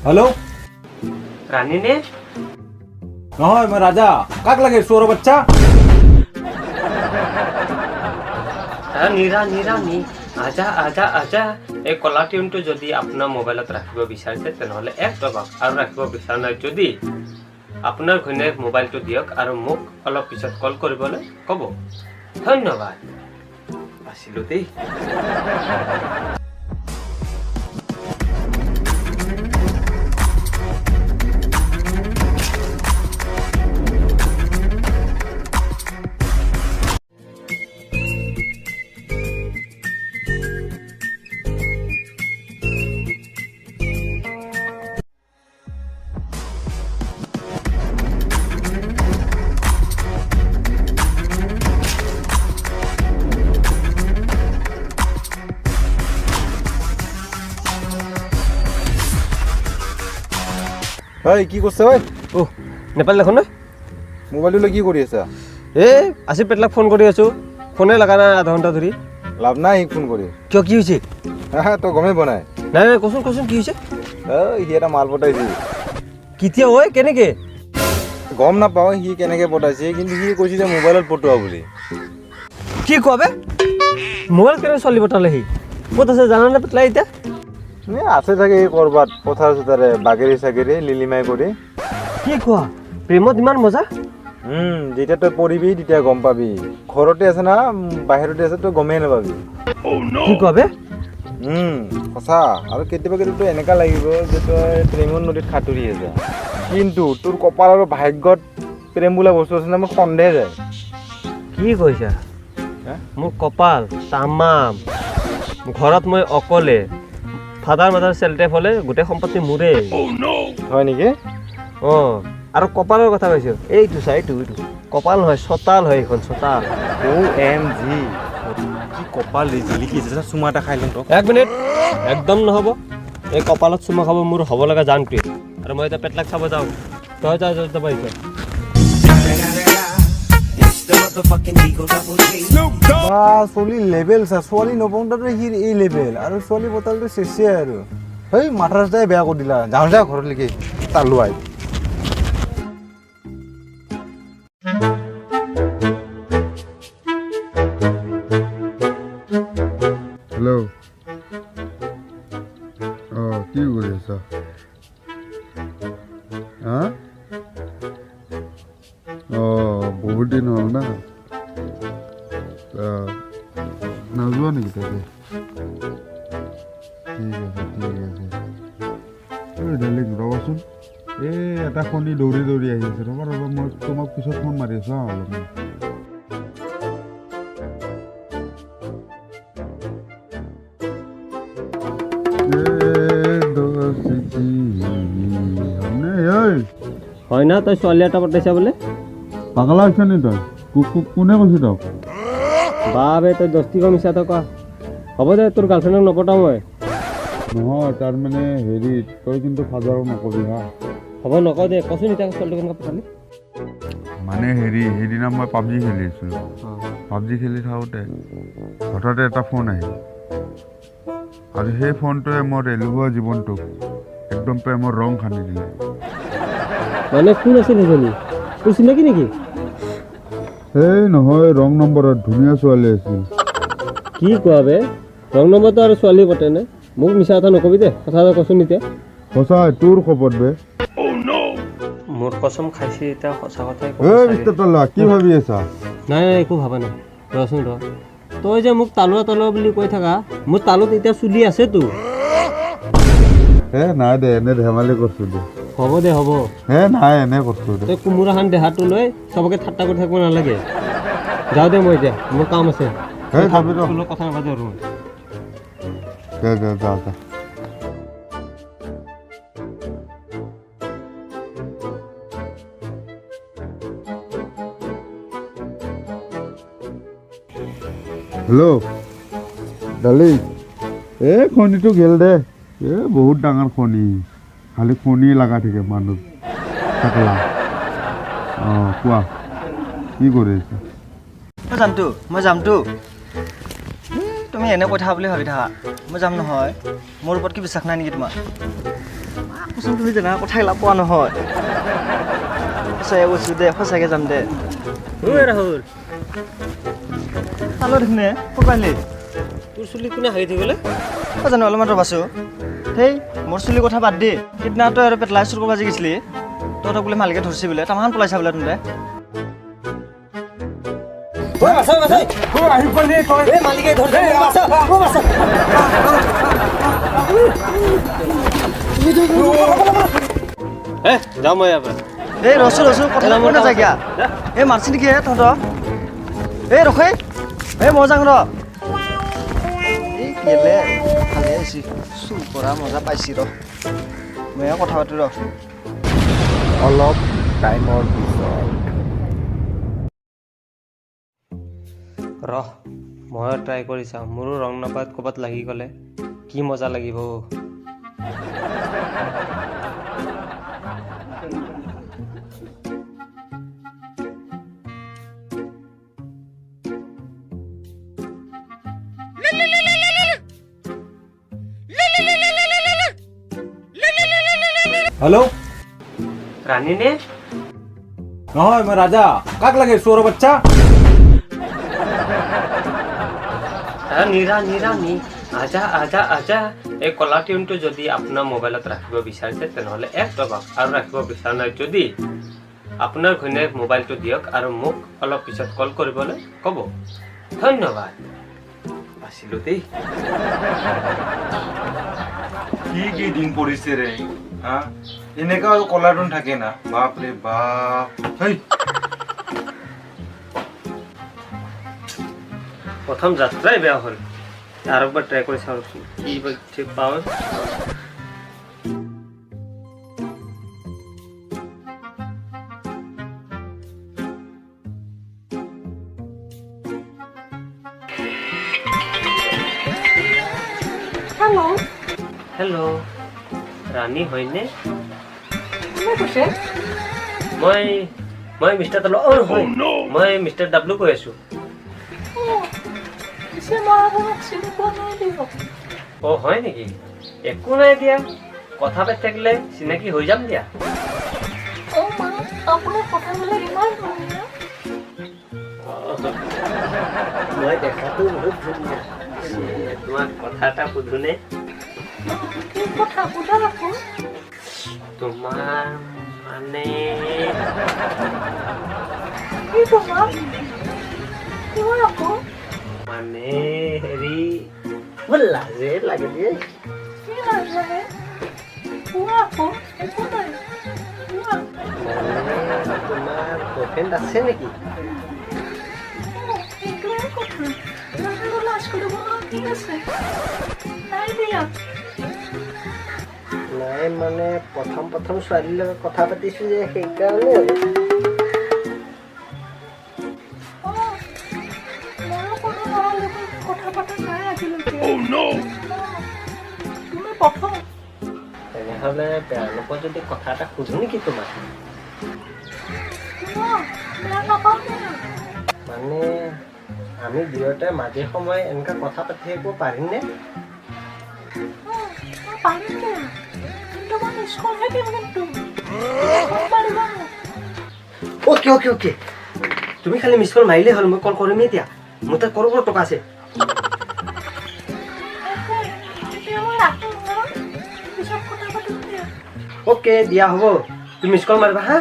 Hello'. ৰাণী নে? নহয়, মই ৰাজা। কাক লাগে, চোৰৰ বাচ্চা? ৰাণী, ৰাণী, ৰাণী, আজা আজা আজা। এই কলাৰ টিউনটো যদি আপোনাৰ মোবাইলত ৰাখিব বিচাৰিছে, তেনেহ'লে 1 দবাওক আৰু ৰাখিব বিচৰা নাই যদি আপোনাৰ ঘৈণীয়েক মোবাইলটো দিয়ক আৰু মোক অলপ পিছত কল কৰিবলৈ ক'ব। ধন্যবাদ। আছিলোঁ দেই। ঐ, কি কৰিছে ঐ? অ' নেপাল দেখোন ন। মোবাইলটো লৈ কি কৰি আছা? এই আজি পেটলাক ফোন কৰি আছোঁ, ফোনে লগা নাই আধা ঘণ্টা ধৰি। লাভ নাই সিক ফোন কৰি। কিয়, কি হৈছে? হা, তই গমেই পোৱা নাই? নাই নাই, কচোন কচোন, কি হৈছে? ঐ, সি এটা মাল পঠাইছে। কেতিয়া ঐ, কেনেকে? গম নাপাওঁ সি কেনেকে পঠাইছে, কিন্তু সি কৈছে যে মোবাইলত পঠোৱা বুলি। কি কোৱা বে? মোবাইল কেনেকৈ চলিব পঠালে? সি ক'ত আছে জানানে পেটলাই এতিয়া? এ, আছে চাগে এই ক'ৰবাত পথাৰ চথাৰে বাগেৰি চাগেৰি লিলিমাই কৰি। কি কোৱা, প্ৰেমত ইমান মজা? যেতিয়া তই পঢ়িবি তেতিয়া গম পাবি। ঘৰতে আছে না বাহিৰতে আছে তই গমেই নাপাবি। কি কোৱা বে? সঁচা। আৰু কেতিয়াবা কেতিয়াবা তোৰ এনেকুৱা লাগিব যে তই প্ৰেমৰ নদীত সাঁতুৰি আছা, কিন্তু তোৰ কপাল আৰু ভাগ্যত প্ৰেম বোলা বস্তু আছে না, মোৰ সন্দেহ যায়। কি কৈছা? হে? মোৰ কপাল তামাম। ঘৰত মই অকলে, ফাদাৰ মাদাৰ চেল্টেপ হ'লে গোটেই সম্পত্তি মোৰেই। হয় নেকি? অঁ, আৰু কপালৰ কথা কৈছোঁ, এইটো চা, এইটো এইটো কপাল নহয়, চোতাল হয় এইখন, চোতাল। OMG, কি কপাল ৰে, জিলিকি আছে। চুমা এটা খাই লওঁ তোক। এক মিনিট, একদম নহ'ব। এই কপালত চুমা খাব মোৰ হ'ব লগা জানটোৱে, আৰু মই এতিয়া পেটলাক চাব যাওঁ। তই যা, যা, যাব আহিছ। বা, ছোৱালী লেভেল চা, ছোৱালী নপওঁতে সি এই লেভেল, আৰু ছোৱালী বটলটো চেচে আৰু। সেই মাথা চাথাই বেয়া কৰি দিলা। যাওঁ যা ঘৰলৈকে তালুৱাই। হেল্ল'। অঁ, কি কৰি আছা? হা, অঁ, বহুত দিন হ'ল না। নাযোৱা নেকি তাতে? ঠিক আছে, ঠিক আছে। ঐ ডাৰ্লিং, ৰ'বাচোন, এই এটা শনি দৌৰি দৌৰি আহি আছে। ৰ'বা ৰ'বা, মই তোমাক পিছত ফোন মাৰি আছোঁ। হা, অলপমান। হয় না, তই ছোৱালী এটা পতাইছা বোলে? পাগলা হৈছে নি তই? কোনে কৈছে তোক? বাবে, তই দস্তি কম মিছা থকা। হ'ব দে, তোৰ গাৰ্লফ্ৰেণ্ডক নপতাওঁ মই। নহয়, তাৰমানে হেৰি, তই কিন্তু ফাদাৰক নকবি হা। হ'ব, নকওঁ দে। কচোন এতিয়া, ছোৱালীটো কেনেকুৱা পতালি? মানে হেৰি, সেইদিনা মই পাবজি খেলি আছিলোঁ। পাবজি খেলি থাকোঁতে হঠাতে এটা ফোন আহিল, আৰু সেই ফোনটোৱে মোৰ এলেহুৱা জীৱনটোক একদম প্ৰেমৰ ৰং সানি দিলে। মানে কোন আছিল সেইজনী? তোৰ চিনাকি নেকি? এই নহয়, ৰং নম্বৰত ধুনীয়া ছোৱালী আছিল। কি কোৱা বে? ৰং নম্বৰটো আৰু ছোৱালী পতেনে? মোক মিছা কথা নকবি দে, কথা এটা কচোন এতিয়া। সঁচাই, তোৰ শপত বে। মোৰ কচম খাইছে এতিয়া, সঁচা কথাই ক'ব এই চাগে। মিষ্টাৰ তালুৱা, কি ভাবি আছা? নাই নাই, একো ভাবা নাই। ৰচোন ৰ, তই যে মোক তালুৱা তালুৱা বুলি কৈ থাকা, মোৰ তালুত এতিয়া চুলি আছেতো। হে নাই দে, এনে ধেমালি কৰিছো দে। হ'ব দে, হ'ব। হে নাই, এনে কৰিছো দে। তই কোমোৰাখান দেহাটো লৈ চবকে ঠাট্টা কৰি থাকিব নালাগে। যাওঁ দে মই এতিয়া, মোৰ কাম আছে। হে, যাবি ৰ। তোৰ লগত কথা নাপাতো আৰু মই। যা যা যা যা। হেল্ল' দালি, এই খনিটো গেল দে। এই বহুত ডাঙৰ খনি, খালি খনি লগা থাকে মানুহ টাকলা। অঁ, কোৱা, কি কৰি আছা? মই যামতো, মই যামতো। তুমি এনে কৈ থাকা বুলি ভাবি থাকা, মই যাম নহয়। মোৰ ওপৰত কি বিশ্বাস নাই নেকি তোমাৰ? কচোন তুমি যেনেকুৱা কথাগিলা কোৱা নহয়। সঁচাকে কৈছোঁ দে, সঁচাকে যাম দে। ঐ ৰাহুল, চালো দেখোন ক'ত পালি? তোৰ চুলি কোনে হাগি থৈ গ'লে? অ জানো, অলপমান ৰ'বাচোঁ। সেই মোৰ চুলিৰ কথা বাদ দি, সিদিনা তই আৰু পেটলাই চুৰ কৰিব গৈছিলি, তহঁতক বোলে মালিকে ধৰছি বোলে, তামাখান পলাইছা বোলে তহঁতে। এ যাওঁ মই ইয়াৰ পৰা। এই ৰচো ৰচো, কথা কৈ নাযায় কিয়া? এই মাৰছি নেকি হে তহঁতক? এই ৰখে, এই মই যাওঁ ৰ। এই কেলে ভালে আহিছি, চুৰ কৰা মজা পাইছি ৰ, ময়ো কথা পাতো ৰ। অলপ টাইমৰ পিছত। ৰহ, ময়ো ট্ৰাই কৰি চাওঁ, মোৰো ৰং নাম্বাৰত ক'ৰবাত লাগি গ'লে কি মজা লাগিব। হেল্ল', ৰাণী নে? নহয়, মই ৰাজা। কাক লাগে চোৰৰ বাচ্চা? নীৰা নীৰা নী আজা আজা আজা। এই কলা টিউনটো যদি আপোনাৰ মোবাইলত ৰাখিব বিচাৰিছে তেনেহ'লে এক দবাক, আৰু ৰাখিব বিচৰা নাই যদি আপোনাৰ ঘৈণীয়েক মোবাইলটো দিয়ক আৰু মোক অলপ পিছত কল কৰিবলৈ ক'ব। ধন্যবাদ। বাচিলোঁ দেই। কি কি দিন পৰিছে ৰে, হা? এনেকা আৰু কলাৰ টোন থাকে না, বাপ ৰে বাপ। হেই, প্ৰথম যাত্ৰাই বেয়া হ'ল, আৰু একবাৰ ট্ৰাই কৰি চাওঁ ৰচোন কি বা ঠিক পাওঁ। হেল্ল'। হেল্ল', ৰাণী হয়নে? কোনে কৈছে? মই মিষ্টাৰ ডাব্লু। অ নহয়, মই মিষ্টাৰ ডাব্লু কৈ আছোঁ। অঁ, পিছে মই আপোনাক চিনি পোৱা নাই দিয়ক। অ হয় নেকি? একো নাই দিয়া, কথা পাতি থাকিলে চিনাকি হৈ যাম দিয়া। অঁ মা, আপোনাৰ কথাবিলাক ইমান ধুনীয়া। মই দেখাতো বহুত ধুনীয়া। তোমাক কথা এটা সোধোনে? কি কথা সোধা আকৌ? তোমাৰ মানে কি তোমাৰ? কোৱা আকৌ। মানে হেৰি, মোৰ লাজে লাগে দেই। কি লাজ লাগে? কোৱা আকৌ, একো নাই, কোৱা। মানে তোমাৰ বয়ফ্ৰেণ্ড আছে নেকি? অঁ, সেইটোৱে কথা, ইমান লাজ কৰিব লগা কি আছে? নাই দিয়া। নাই মানে প্ৰথম প্ৰথম ছোৱালীৰ লগত কথা পাতিছো যে, সেইকাৰণে আৰু। অঁ, ময়ো কোনো ল'ৰাৰ লগত কথা পতা নাই আজিলৈকে। তুমি প্ৰথম। তেনেহ'লে বেয়া নোপোৱা যদি কথা এটা সোধো নেকি তোমাক? কোৱা, বেয়া নাপাওঁ দিয়া। মানে আমি দুয়োটাই মাজে সময়ে এনেকুৱা কথা পাতি থাকিব পাৰিমনে? অঁ, মই পাৰিম দিয়া, কিন্তু মই মিছ কলহে দিম কিন্তু। ফোন মাৰিবা মোক। অ'কে অ'কে অ'কে, তুমি খালি মিছ কল মাৰিলেই হ'ল, মই কল কৰিমেই এতিয়া। মোৰ তাত কৰোৰ টকা আছে। অ'কে, এতিয়া মই ৰাখোঁ হা, পিছত কথা পাতিম দিয়া। অ'কে দিয়া হ'ব, তুমি মিছ কল মাৰিবা হা।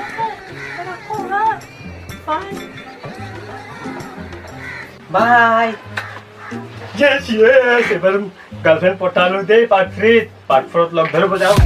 অ'কে, ৰাখোঁ হা, বাই। বাই। য়েছ য়েছ, এবাৰ গাৰ্লফ্ৰেণ্ড পটালো দেই। পাৰ্ট থ্ৰীত, পাৰ্ট ফ'ৰত লগ ধৰিব যাওঁ।